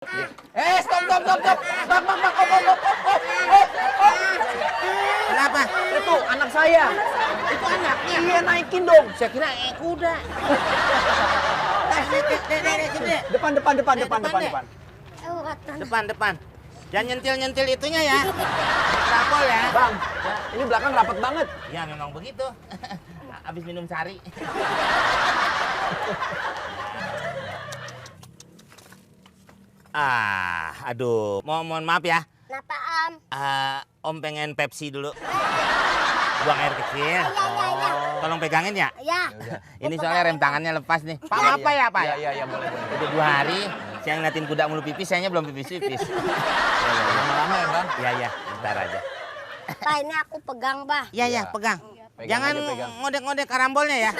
Stop. Kenapa? Itu anak saya. Itu anaknya. Iya, naikin dong. Saya kira kuda. Sini. Depan. Depan. Jangan nyentil itunya ya. Trapol ya. Bang, ini belakang rapat banget. Ya memang begitu. Habis minum sari. Aduh, mohon maaf ya. Kenapa, Om? Om pengen Pepsi dulu. Buang air kecil. Iya. Tolong pegangin ya. Iya. Ini soalnya rem tangannya lepas nih. Pak, apa ya, Pak? Iya, boleh. Udah 2 hari, saya ngeliatin kuda mulu pipis, sayanya belum pipis-pipis. Lama-lama ya, Bang? Iya, bentar aja. Pak, ini aku pegang, Bah. Iya, pegang. Pegang Jangan aja, pegang. ngodek-ngodek karambolnya ya.